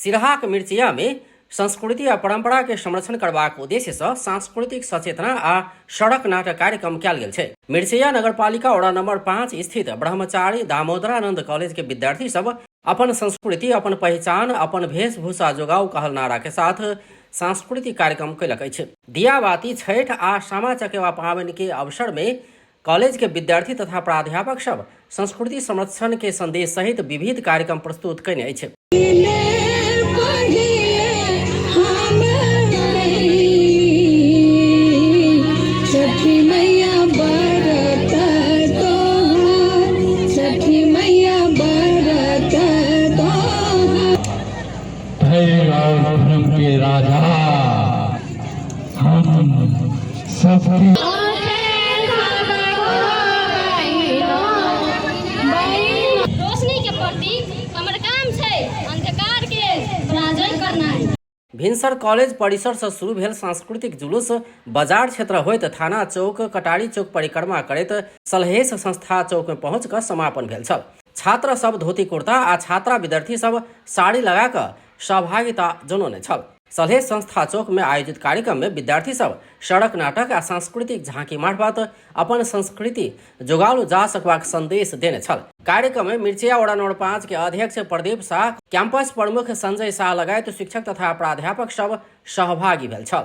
सिरहाक मिर्चिया में संस्कृति आ परंपरा के संरक्षण करबाक उद्देश्य सँ सांस्कृतिक सचेतना आ सड़क नाटक कार्यक्रम कयल गेल छै। मिर्चिया नगरपालिका वडा नंबर 5 स्थित ब्रह्मचारी दामोदरानंद कॉलेज के विद्यार्थी सब अपन संस्कृति, अपन पहिचान, अपन वेशभूषा जोगाउ कहल नारा के साथ सांस्कृतिक कार्यक्रम कयलक अछि। दियाबाती, छठि आ सामा चकेवा पाबनि के अवसर में कॉलेज के विद्यार्थी तथा प्राध्यापक सब संस्कृति संरक्षण के संदेश सहित विविध कार्यक्रम प्रस्तुत कयने अछि। छठी मैया बरत तोहार, छठी मैया बरत तोहार। धैर्य और धर्म के राजा हम सबके। रोशनी के प्रतीक हमर काम छै अंधकार के पराजय करनाइ। भिनसर कॉलेज परिसर सँ शुरू भेल सांस्कृतिक जुलूस बाजार क्षेत्र होइत थाना चौक, कटारी चौक परिक्रमा करैत सलहेश संस्था चौक मे पहुँच क समापन भेल छल। छात्र सब धोती कुर्ता आ छात्रा विद्यार्थी सब साड़ी लगा क सहभागिता जनौने छल। सलहेश संस्था चौक में आयोजित कार्यक्रम में विद्यार्थी सब सड़क नाटक आ सांस्कृतिक झांकी मार्फत अपन संस्कृति जोगाओल जा सकबाक संदेश देने छल। कार्यक्रम में मिर्चिया वडा नंबर 5 के अध्यक्ष प्रदीप शाह, कैंपस प्रमुख संजय शाह लगायत शिक्षक तथा प्राध्यापक सब सहभागी भेल छल।